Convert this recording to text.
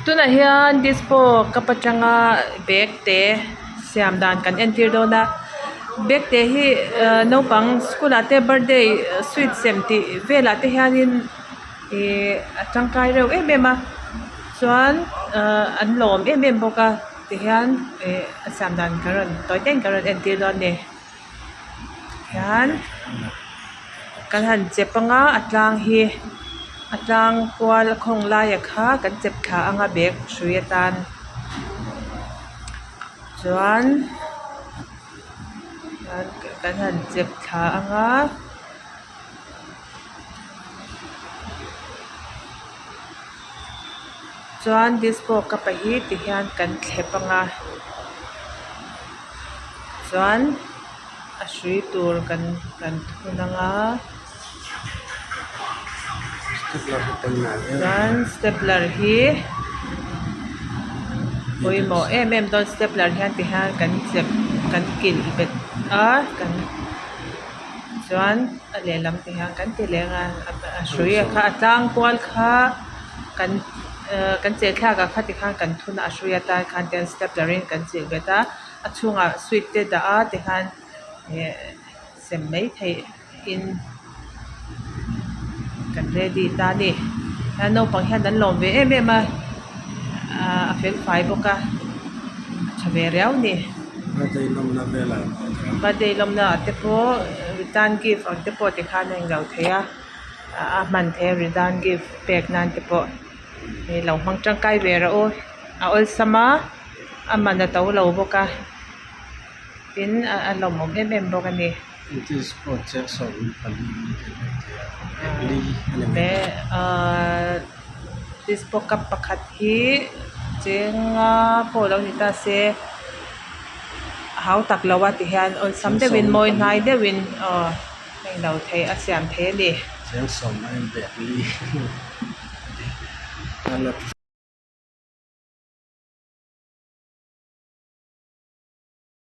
Tunah hian dispo cup atanga bag te siam dan kan entir dawn a bag te hi ahh naupang school ah te birthday sweet sem tih velah te hianin ihh a tangkai reuh em em a chuan ahh an lawm em em bawk a tihian ih a siam dan kan rawn tawi te in kan rawn entir dawn a ni hian kan han chep anga a tlang hi a tlang kual a khawng lai a kha kan chep thla anga bag hrui atan chuan kan han chep thla anga. Chuan dispo cup a hi ti hian kan thlep anga chuan a hrui tur kan kan thun anga chuan stepler hi pawimawh em em dawn stepler hian ti hian kan chep kan kilh bet a kan chuan a lehlam ti hian kan ti leh anga a hrui a kha a tlang kual kha kan ehh kan cheh thlak ah kha tikhan kan thun a a hrui atan khan tian stepler in kan chilh bet a a chhungah sweet te dah a tikhan ehh sem mai theih in kan ready ta a ni a naupang hian an lawm ve em em a ahh a fel fai bawk a a tha ve riau a ni. Birthday lawmna ah te pawh return gift ang te pawh tikhan a inlo thei a a hman theih a return gift pek nan te pawh ih lo hmang tangkai ve rawh u a awlsam a a man a to lo bawk a tin a lawmawm em em bawk a ni. Dispo cup pakhat hi cheng nga pawh lo ni ta se a hau tak lo a ti hian awlsam deuhin mawi hnai deuhin aw a inlo theih a siam theih a ni.